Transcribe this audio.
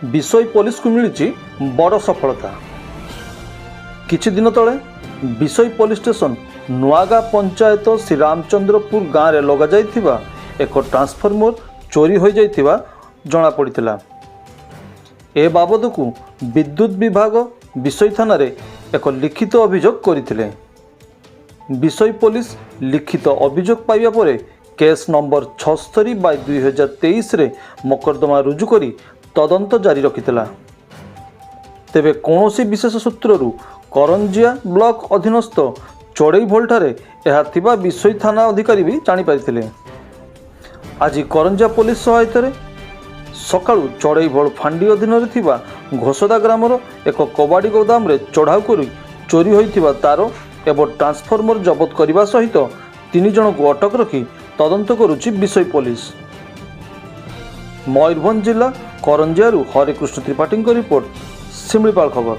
ବିଶୋଇ ପୋଲିସକୁ ମିଳିଛି ବଡ଼ ସଫଳତା। କିଛି ଦିନ ତଳେ ବିଶୋଇ ପୋଲିସ ଷ୍ଟେସନ ନୂଆଗାଁ ପଞ୍ଚାୟତ ଶ୍ରୀରାମଚନ୍ଦ୍ରପୁର ଗାଁରେ ଲଗାଯାଇଥିବା ଏକ ଟ୍ରାନ୍ସଫର୍ମର ଚୋରି ହୋଇଯାଇଥିବା ଜଣାପଡ଼ିଥିଲା। ଏ ବାବଦକୁ ବିଦ୍ୟୁତ ବିଭାଗ ବିଶୋଇ ଥାନାରେ ଏକ ଲିଖିତ ଅଭିଯୋଗ କରିଥିଲେ। ବିଶୋଇ ପୋଲିସ ଲିଖିତ ଅଭିଯୋଗ ପାଇବା ପରେ କେସ୍ ନମ୍ବର 76/2023ରେ ମକଦ୍ଦମା ରୁଜୁ କରି ତଦନ୍ତ ଜାରି ରଖିଥିଲା। ତେବେ କୌଣସି ବିଶେଷ ସୂତ୍ରରୁ କରଞ୍ଜିଆ ବ୍ଲକ ଅଧୀନସ୍ଥ ଚଢ଼େଇଭୋଳଠାରେ ଏହା ଥିବା ବିଶୋଇ ଥାନା ଅଧିକାରୀ ବି ଜାଣିପାରିଥିଲେ। ଆଜି କରଞ୍ଜିଆ ପୋଲିସ ସହାୟତାରେ ସକାଳୁ ଚଢ଼େଇଭୋଳ ଫାଣ୍ଡି ଅଧୀନରେ ଥିବା ଘୋଷଦା ଗ୍ରାମର ଏକ କବାଡ଼ି ଗୋଦାମରେ ଚଢ଼ାଉ କରି ଚୋରି ହୋଇଥିବା ତାର ଏବଂ ଟ୍ରାନ୍ସଫର୍ମର ଜବତ କରିବା ସହିତ ତିନି ଜଣଙ୍କୁ ଅଟକ ରଖି ତଦନ୍ତ କରୁଛି ବିଶୋଇ ପୋଲିସ। ମୟୂରଭଞ୍ଜ ଜିଲ୍ଲା କରଞ୍ଜିଆରୁ ହରେକୃଷ୍ଣ ତ୍ରିପାଠୀଙ୍କ ରିପୋର୍ଟ, ଶିମିଳିପାଳ ଖବର।